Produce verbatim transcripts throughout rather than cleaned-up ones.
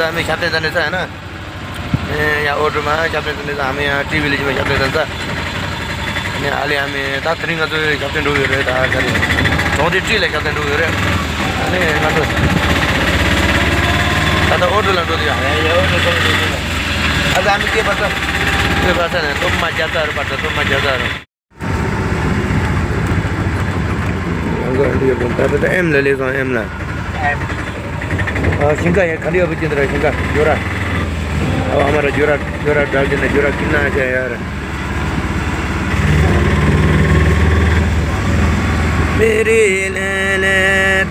ཨ་མའི་ཞབས་བརྟན་ཟ་ནས་ས་ཡ་ན། ཨེ་ཡ་ཨོ་ཀྲུ་མ་ཞབས་བརྟན་ཟ་ནས་ས་ཨ་མའི་ཡ་ཏི་ཝི་ལི་ཇི་མ་ཞབས་བརྟན་ཟ་ནས་ས། ཨ་ནི་ཨ་ལི་ཨ་མའི་ད་དེ་རིང་ང་ཚོའི་ཞབས་བརྟན་འགྲོ་གི་རེད། ད་ག་རེ་གྲོང་སྡེ་ཊི་ལ་ཞབས་བརྟན་འགྲོ་གི་རེད། ཨ་ནི་ང་ཚོ་ད་ལྟ་ཨོ་ཀྲུ་ལ་འགྲོ་དུས་ཡ་ཡ་ཨོ་ཀྲུ་ཚོ་འགྲོ་གི་རེད། ཨ་ད་ཨ་མའི་སྐྱེས་པ་ས་སྐྱེས་པ་ས་ནས་སྟོད་མ་རྒྱ་ཚ་རུ་བར་དུ་སྟོད་མ་རྒྱ་ཚ་རུ། ང་ཚོ་ཨ་འདི་ཡོད་པ་ད་ལྟ་ཨེམ་ལ་སླེབས་སོང་། ཨེམ་ལ། ཨ་ཞིང་ཁ་ཡ་ག་འདྲ་ཡོད་པ་ཅི་འདྲ་ཞིང་ཁ་ཇོ་ར། ཨ་ཨ་མ་ར་ཇོ་ར་ཇོ་ར་འདྲ་ཅི་ན་ཇོ་ར་ཀི་ན་ཤ་ཡ་ར། मेरे लाल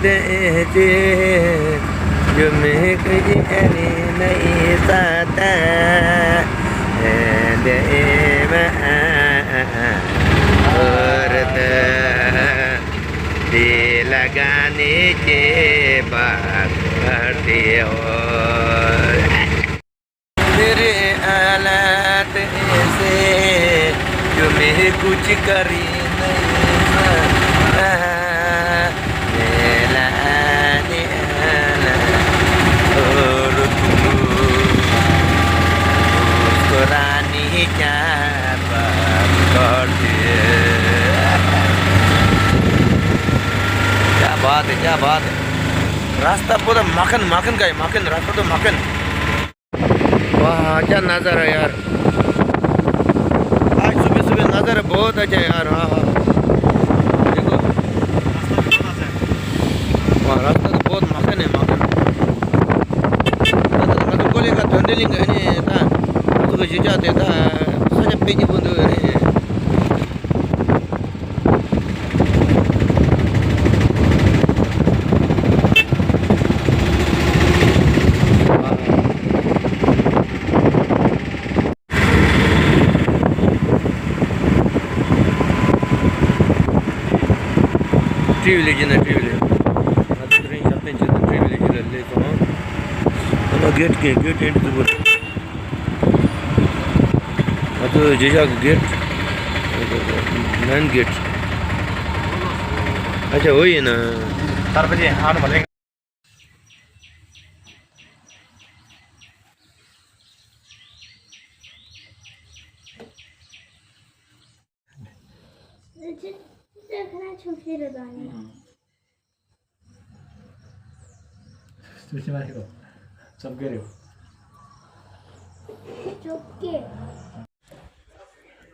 तेरे जो महक जाने नहीं सकता। और दिल लगाने के बाद करते हो। मेरे हालात ऐसे जो मैं कुछ कर ही नहीं सकता। मेरा आने वाला और तू मुस्कुराने क्या बात करती है। क्या बात है, क्या बात है। रास्ता पूरा मक्खन, मक्खन का है, मक्खन, रास्ता तो मक्खन। वाह, क्या नज़ारा यार। आज सुबह सुबह नज़ारा बहुत अच्छा यार। हाँ, हाँ। देखो। वाह, रास्ता तो बहुत मक्खन है, मक्खन। मतलब, कोले का धुंधली गए नहीं था। तो कुछ जाते था, सजा पे जी बुंदू नहीं। ཊི་ཝི་ལས་ཀྱི་ན་ཊི་ཝི་ལས། ང་ཚོ་དེ་རིང་ཞབས་བརྟན་ཆེད་དུ་ཊི་ཝི་ལས་ཀྱི་ལ་སླེབས་སོང་། ཨ་ན་གེ་ཊི་གི་གེ་ཊི་ཨེན་ཊི་ཟེར་བ། ང་ཚོ་རྗེས་ཆགས་ཀྱི་གེ་ཊི། མེན་གེ་ཊི། ཨ་ཅག་འོ་ཡིན་ན། དར་པ་ཅན་ཨ་ནུ་མ་ལེན།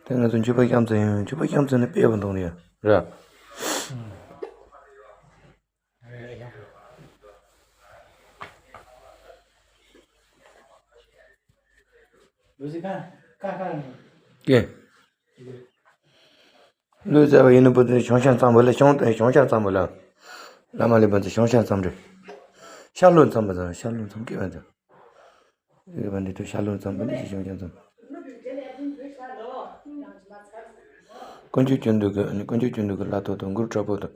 དེ་ང་ཚོ་འཇུ་པ་རྐྱང་ཚ་ཡིན། འཇུ་པ་རྐྱང་ཚ་ནི་དཔེ་བ་འདུག་ཡ་ར། ཀྱེ། ལུས་རྩལ་བ་ཡིན་ནི་བུ་དེ་བྱང་ཤར་གཙང་པོ་ལ་བྱང་བྱང་ཤར་གཙང་པོ་ལ། བླ་མ་ལས་བུ་དེ་བྱང་ཤར་གཙང་རེད། ཤར་ལྷོ་གཙང་པོ་དང་ཤར་ལྷོ་གཙང་སྐྱེ་བ་དང་། ཡོད་པ་འདི་ཚོ་ཤར་ལྷོ་གཙང་པོ་ནི་ཞེས་བྱང་ཤར་གཙང་། དཀོན་མཆོག་ཀུན་འདུས་ཀྱི་ཨ་ནི་དཀོན་མཆོག་ཀུན་འདུས་ཀྱི་ལྷ་ཐོ་དང་གུ་རུ་དྲག་པོ་དང་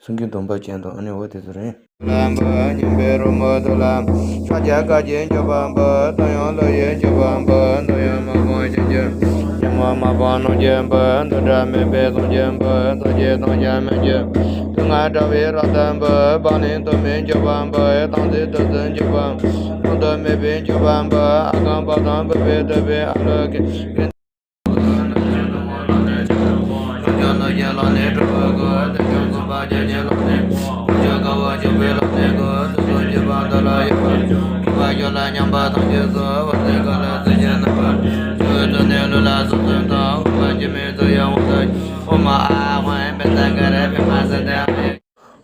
སེང་གེ་གདོང་པ་ཅན་དང་ཨ་ནི་འོ་དེ་ཚོ་རེད། ལམ་པ་སྙིང་པོའི་རོལ་མོ་དུ་ལ། ཤཱཀྱ་བཀའ་བརྒྱད་འཇོམས་པ་པོ། ཏོག་དབྱིབས་བློ་ཡི་འཇོམས་པ་པོ། ཏོག་དབྱིབས་མ་བུ་ཆེན་གྱི། ཉོན་མོངས་མ་བུ་རྣམས་འཇོམས་པ། འདུ་འབྲལ་མེད་པའི་ཚོགས་འཇོམས་པ། ཚོགས་ཀྱི་ཚོགས་རྒྱལ་མི་འཇོམས། སྡུག་བསྔལ་བྲལ་བའི་རབ་ཏུ་འབུལ། བག་ལེབ་དུ་མའི་འཇོམས་པ་པོ། དམ་ཚིག་ཏུ་ཚུལ་འཇོམས་པ། དཔག་ཏུ་མེད་པའི་འཇོམས་པ་པོ། ཨ་ཀཾ་པོ་ཏཾ་བུདྡྷ་ཏྭ་བི་ཨ་ལོ་ཀེ།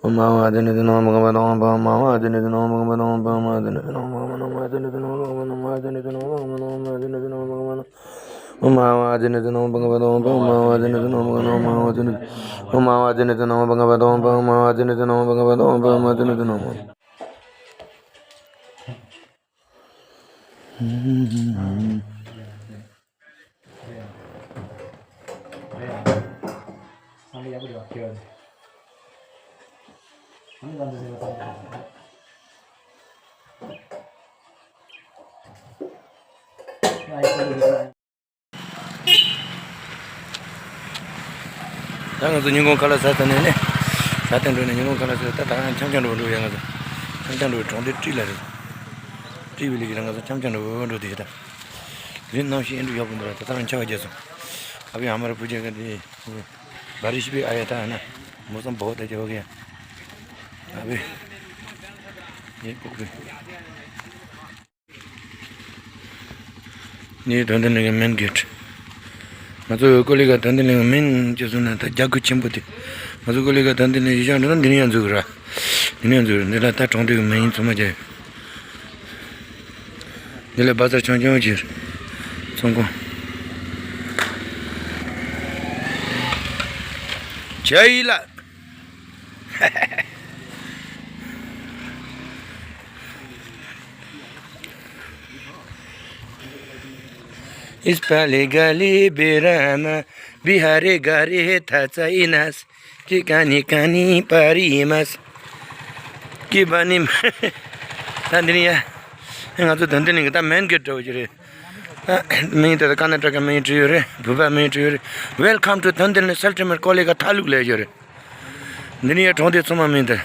ཨོཾ་ཨ་ཧོ་ཨ་ཏི་ནི་ཏི་ནོ་བྷ་ག་བ་ཏོ། ཨོཾ་ཨ་ཧོ་ཨ་ཏི་ནི་ཏི་ནོ་བྷ་ག་བ་ཏོ། ཨོཾ་ཨ་ཧོ་ཨ་ཏི་ནི་ཏི་ནོ་བྷ་ག་བ་ཏོ། ཨོཾ་ཨ་ཧོ་ཨ་ཏི་ནི་ཏི་ནོ་བྷ་ག་བ་ཏོ། ཨོཾ་ཨ་ཧོ་ཨ་ཏི་ནི་ཏི་ནོ་བྷ་ག་བ་ཏོ། ཨོཾ་ཨ་ཧོ་ཨ་ཏི་ནི་ཏི་ནོ་བྷ་ག་བ་ཏོ། ཨོཾ་ཨ་ཧོ་ཨ་ཏི་ནི་ཏི་ནོ་བྷ་ག་བ་ཏོ། ཨོཾ་ཨ་ཧོ་ཨ་ཏི་ནི་ཏི་ནོ་བྷ་ག་བ་ཏོ། ཨོཾ་ཨ་ཧོ་ཨ་ཏི་ནི་ཏི་ནོ་བྷ་ག་བ་ཏོ། ད་ང་ཚོ་ཉིན་གུང་ཁ་ལག་ཟ་ཚར་ནས་ནི། ད་ཐེངས་འགྲོ་ནས་ཉིན་གུང་ཁ་ལག་ཟ། ད་ད་ང་ཆང་ཆང་འགྲོ་འགྲོ་ཡ། ང་ཚོ་ཆང་ཆང་འགྲོ་གྲོང་སྡེ་ཊི་ལ་རེད། བྲིས་པའི་ལས་ཀྱི་རང་ཁ་སང་འཆམ་འཆམ་འགྲོ་འགྲོ་དེ་ད། དེ་རིང་གནམ་གཤིས་ཨེ་འགྲོ་ཡག་པོ་འདུག་ར། ད་ད་རང་ཆར་པ་རྒྱག་སོང་། ཨ་བི་ཨ་མ་ར་བུ་རྒྱག་ག་དེ། བ་རི་ཤི་པི་ཨ་ཡ་ད་ན། མོ་སམ་བོ་ད་རྒྱག་ག་ཡ། ཨ་བི། ཡེ་ཀོ་གི། ནི་དོན་ལྡན་གླིང་གི་མེན་གེ་ཊི། ང་ཚོ་ཀོ་ལི་ག་དོན་ལྡན་གླིང་གི་མེན་ཅེས་སོང་ན་ད་རྒྱ་སྐུ་ཆེན་པོ་དེ། ང་ཚོ་ཀོ་ལི་ག་དོན་ལྡན་གླིང་གཞིས་ཆགས་འགྲོ་ན་འདི་ནས་ཡང་འཛུལ་གི་ར། འདི་ནས་ཡང་འཛུལ་གི་ར། འདི་ལ་ད་གྲོང་སྡེ་གི་མེན་ཚང་མ་རྒྱ། འདི་ལ་བ་ཛར་ཆུང་ཆུང་ཅིག་ཚོང་ཁང་། ཇ་ཡི་ལ། इस पहले गली बेरामा बिहारे गरे था चाइनास कि कानी कानी पारी मस कि बानी ད་འདི་ནི་ཡ། ང་ཚོ་དོན་ལྡན་གླིང་གི་ད་མེན་གེ་ཊི་འདྲ་བོ་ཅིག་རེད། མིང་དེ་ད་ཀར་ན་ཊ་ཀ་མིང་བྲིས་ཡོད་རེད། བོད་པ་མིང་བྲིས་ཡོད་རེད། Welcome to དོན་ལྡན་གླིང་སེལ་ཊི་མེར་ཀོ་ལི་ག་ཐ་ལུག་ལས་ཡོད་རེད། འདི་ནི་ཡ་གྲོང་སྡེ་ཚང་མ་མིང་དེ།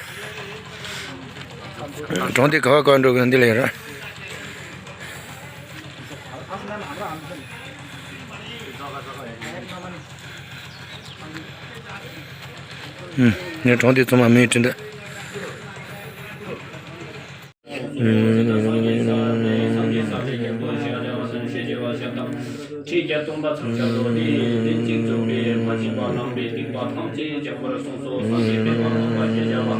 གྲོང་སྡེ་ག་བ་ག་བ་འགྲོ་གི་འདི་ལས་ཡོད་རེད། ངས་གྲོང་སྡེ་ཚང་མ་མིང་བྲིས་འདི། ཁྲི་བརྒྱད་སྟོང་པ་ཚང་ཞབས་ལོ་ནི་ལན་གཅིག་རྫོགས་པའི་མ་བྱིན་པ་བླངས་པའི་སྡིག་པ་ཐམས་ཅད་སྦྱང་བར་གསུངས་སོ། སངས་རྒྱས་པདྨ་ལུང་པ་ཞེས་བྱ་བ་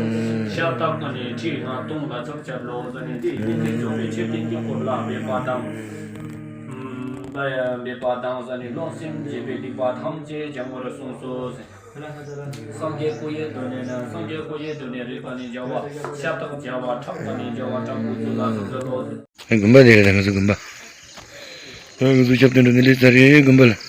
ཞབས་སྟེགས་ཀ་ནས་ཁྲི་ལྔ་སྟོང་ལ་ཚབ་ཞབས་ལོ་ཟ་ནས་དེ་ལན་གཅིག་རྫོགས་པའི་ཆོས་ཀྱི་དཀྱིལ་འཁོར་ལ་འབད་པ་དང་། འབད་པ་དང་ཟ་ནས་རློམ་སེམས་བྱེད་པའི་སྡིག་པ་ཐམས་ཅད་སྦྱང་བར་གསུངས་སོ། སངས་རྒྱས་སྐུ་ཡི་དོན་ནི་ན། སངས་རྒྱས་སྐུ་ཡི་དོན་ནི་རིག་པ་ནི་བྱ་བ་ཤ་སྟག་བྱ་བ་ཁྲག་པ་ནི་བྱ་བ་ཁྲག་པོ་ཚུལ་ལ་སོགས་པའི་ལོ། ཨེ་དགོན་པ་དེ་རེད། ང་ཚོ་དགོན་པ། ཨེ་ང་ཚོ་ཞབས་བརྟན་འགྲོ་ནི་ལས་ཚར་རེད་དགོན་པ་ལ།